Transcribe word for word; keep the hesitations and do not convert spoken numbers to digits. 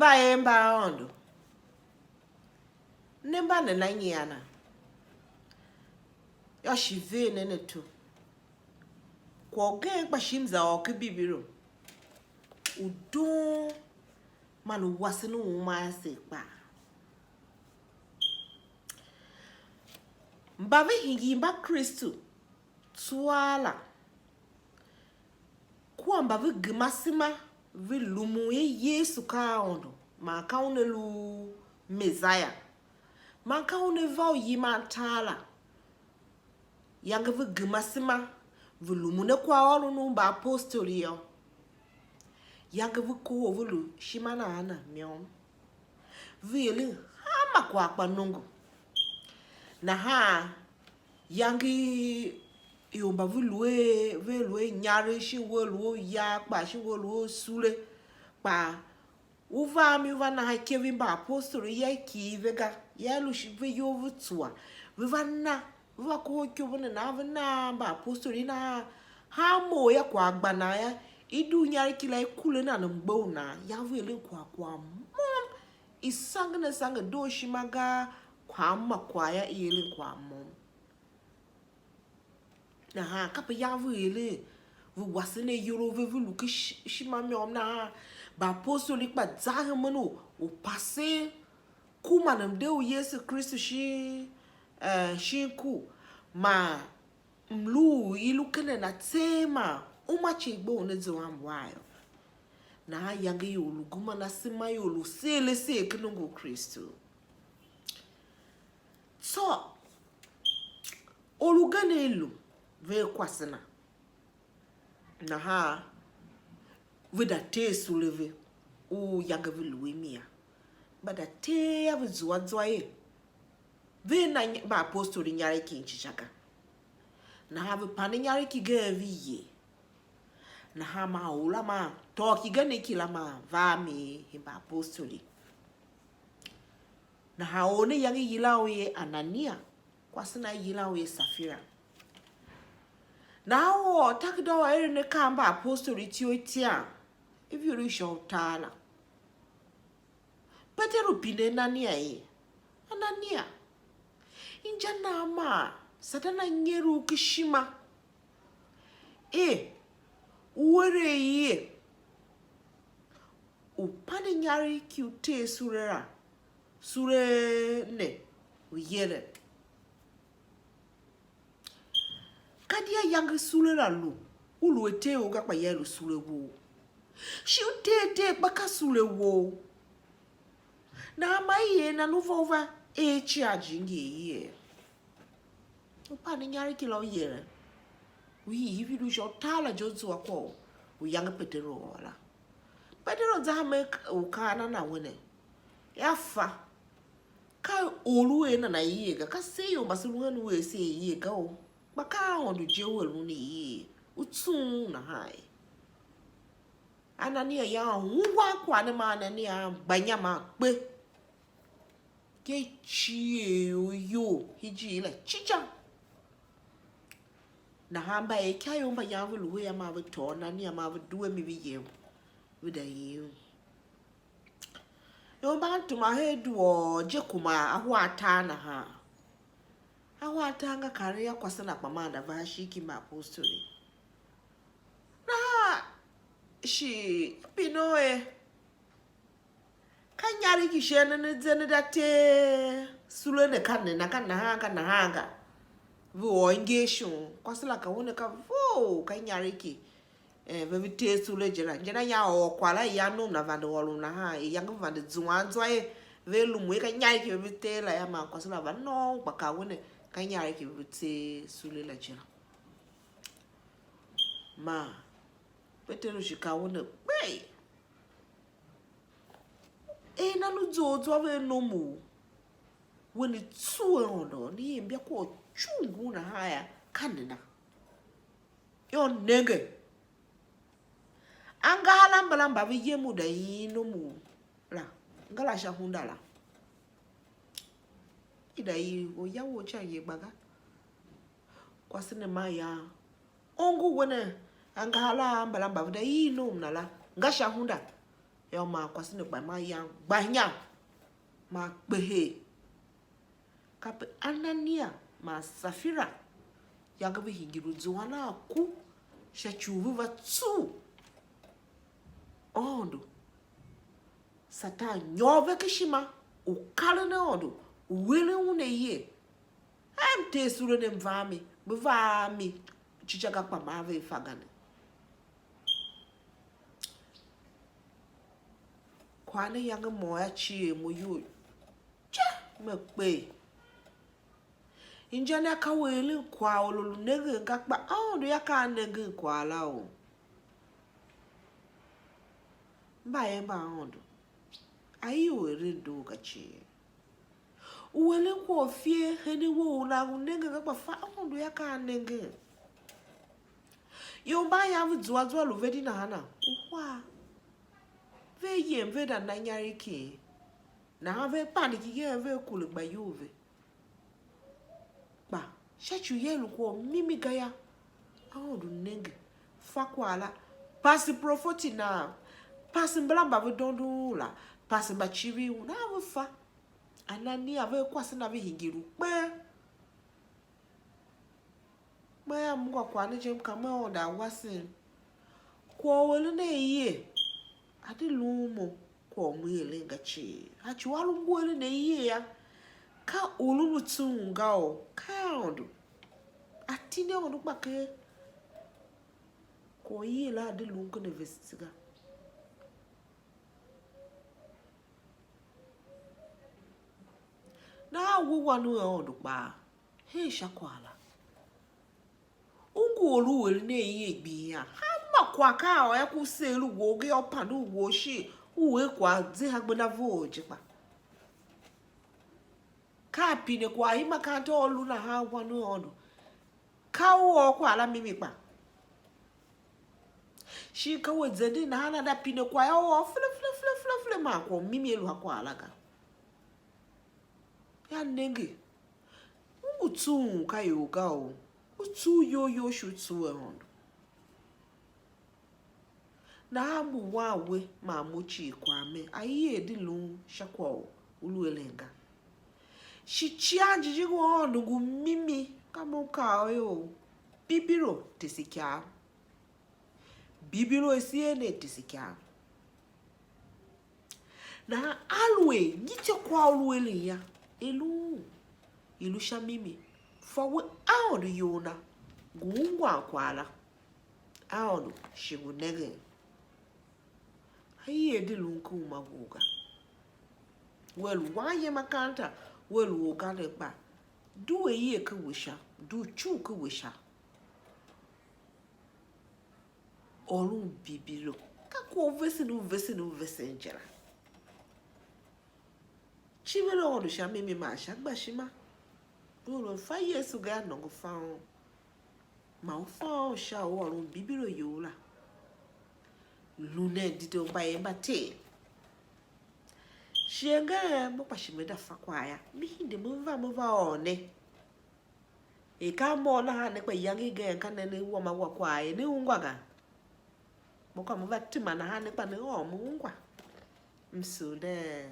Mba er mba Aôndo, ne mba nena nyian a? Yô, shi ver nen ato. Kwagh ugen kpa shi m za ôr ken Bibilo, u doon man u wasen u uma ase kpaa. Mba ve hingir mba Kristu tsuaa la, kua mba ve gema asema ve lumun er Yesu ka Aôndo, man ka Una lu Messiah, man ka Una va u yiman tar la, yange ve gema asema ve lumun a kwaghôron u mbaapostoli yô, yange ve kohol ve lu ishima na ana môm. Ve eren hanma kwagh kpa nongo. Nahan yange ior mba ve lu a, ve lu a inyaregh, shin ve lu a uya kpa, shin ve lu a sule kpa, u va a mi, u va na ha ikev i mbaapostoli, ya i kighir ve ga, ya i lu shi ve iyol ve tsua, ve va na, ve va kohol ikyou ne, nahan ve na mbaapostoli nahan, hanmô ya kwagh gba nan ya, i dugh inyaregh kila i kure nan mgbe u nan, ya ve eren kwagh kwagh môm, i sangen a sange dooshima ga, kwagh ma kwagh ya i eren kwagh môm. Nahan kape yan ve eren, ve wasen ayol a ve, ve lu ken ishi-, ishima môm nahan, mbaapostoli kpa zan hemen u, u pasen ku man mde u Yesu Kristu shin, eh, shin ku, man mlu u i lu ken a na tseegh man uma cii gbe u ne zua mwa yô. Nahan yange ior lu gema na asema, ior lu seer a seer ken nongo u Kristu. Tsô, or ugen a lu, ve kwase na. Nahan ve da tee sule ve, u yange ve lu a mi yô. Mba da tee a ve zua zwa er, ve na ny-, mbaapostoli inyaregh ki njicha ga. Nahan ve pande inyaregh kigen ve ye. Nahan maa or la maa tôô kigen ki la maa va a mi hen mbaapostoli. Nahan or ne yange yilan u er Anania, kwase na yilan u er Safira. Nahan or takerada u a eren akaa a mbaapostoli ityough itian, ivur i sha utar la. Peteru pine Anania er: Anania, inja nan maa Satan a nyer u ken ishima er u ere ye, u pande inyaregh ki u tee sule la, sule ne u yere? Gadia yange sule la lu, u lu a tee u ga, kpa ya lu sule wou. Shi u tee tee kpa ka sule wou. Nahan ma i er nan u va u va er cia jingir i er. U pande inyaregh ki la u yere. U hii hivir u sha utar la je u zua kwagh u yange Peteru ôr la. Peteru za hemen u kaan a na we ne. Ya fa. Ka or u er nana yie ga, ka se ior mba se lu hen u er se yie ga o. Kpa ka Aôndo je u er un yie. U tsughun nahan ye. Anania ya ungwan kwagh ne, man Anania a gba inya man kpe. Ke cier u iyol hijir la cica. Nahan mba er ikyav mba yan ve lu her, man ve tôô Anania, man ve due mi ve yem, ve da yem. Ior mban tuma her duôr je kuma ahwa atar nahan. Ahwa atar nga karen ya kwase na kpa man da va shin ki mbaapostoli. Nahan shi pine u er, ka inyaregh ki shin ne ne ze ne da tee sule ne ka nena, ka nahan, ka nahan ga. Ve ôr nger shon. Kwase la ka una ka vough, ka inyaregh ki, eh, ve ve tee sule je la. Nje na ya ôr kwagh la, ya nom na vande ôron nahan, iyange vande zuan zwa ye, ve lumun ye, ka inyaregh ki ve ve tee la ya, man kwase la va nôôn, kpa ka una, ka inyaregh ki ve ve tee sule la je la. Man Peteru shi ka una kpee. Er nan u zough zwa ve nom u we ne tsuwe Aôndo, ne imbia kwagh u cungu nahan ya, ka nena? Yô, nenge, angahar mbala mba ve yem u da yin nom u la, ngala sha hunda la. I da ii, orya wou ican ye gba ga. Kwase ne man ya ongo we ne, angahar a mbala mba ve da ii nom na la, nga sha hunda. Yô, maa kwase ne kpa maa yan gba inya, maa kpehee. Kape Anania man Safira yange ve hingir u zuan a ku sha ci u ve va tsuugh Aôndo. Satan nyôr ve ken ishima u karen Aôndo, u eren un aye. Em, Ter sule ne, m va a mi, me va a mi, cica ga kpa maa ve fa ga ne. Kwagh ne yange môm a cie mo iyol. Ca, me kpe. Inja ne ka u eren kwagh or u lu nengen ga, kpa Aôndo yô, ka a nengen kwagh la o. Mbayev mba Aôndo, aie u eren doo ga cii. U eren kwagh u fier hen we u nan u nengen ga, kpa fa Aôndo yô, ka a nengen. Ior mban yan ve zua zua lu ve di nahana, uhar. Ve yem ve da na inyaregh kin. Nahan ve pande kigen ve kure gba iyol ve. Kpa sha ci u ye lu kwagh u mimi ga yô, Aôndo nenge, fa kwagh la, pase profeti na, pase mbala mba ve dondon un la, pase mbacivir un, a ve fa. Anania ve kwase na ve hingir u kpen. Me a ungwa kwagh ne je, m kaa, me Aôndo a wasem. Kwagh u eren aie, a di lu mo kwagh u me eren ga cii. A ci u a lu ngu eren aie yô, ka u lu lu tsughun ga o, ka Aôndo. A tindi Aôndo gba ker kwagh u aie la a di lun ken a vese ga. Nahan we wan u Aôndo kpaa, hen sha kwagh la. U ngu or u eren aie gbing yô, hanma kwagh ka a ôr yô, ku seer u wou ga yô, u pande u wou shin u er kwagh ze ha gbenda vough je kpa. Ka a pine kwagh i makaranta u lu nahan wan u Aôndo, ka u ôr kwagh la mimi kpa. Shin ka we zenden nahan a da pine kwagh yô, u ôr fele, fele, fele, fele, fele, man kwagh u mimi a lu ha kwagh la ga. Yô, nenge, u ngu tsughun ka ior ga o, u tsuugh iyol you shi u tsuugh Aôndo. Nahan mo wan we man mo cii kwagh me, aie di lun sha kwagh u u lu eren ga. Shi Icighan Jijingi u Aôndo ngu mimi, ka mo m kaa u ior, Bibilo tese ikyav. Bibilo i si er ne tese ikyav. Nahan aluer nyi ityô kwagh u lu eren yô, i lu un, i lu sha mimi, fa we Aôndo iyol na, ngu ungwan kwagh la. Aôndo shi ngu nengen. Aie di lun ken uma wou ga. We lu wanyem makaranta, we lu organden kpa, due aie ken we sha, due icugh ken we sha. Ôron Bibilo. Ka kwagh u vesen u vesen u vesen je la. Civir Aôndo sha mimi man sha gbashima. U lu fa Yesu ga, nongo fa un. Ma u fa un sha u ôron Bibilo you la. Lu nen dedoo mbayev mba Ter. Shighe ngeen mo kpa shi me da fa kwagh yô, me hide me va, me va ôr ne. Er ka a môm nahan ne, kpa iyange igen ka ne ne wam a wa kwagh er ne ungwa ga. Mo ka mo va tema nahan ne, kpa ne ôr mo ungwa. M sugh ne.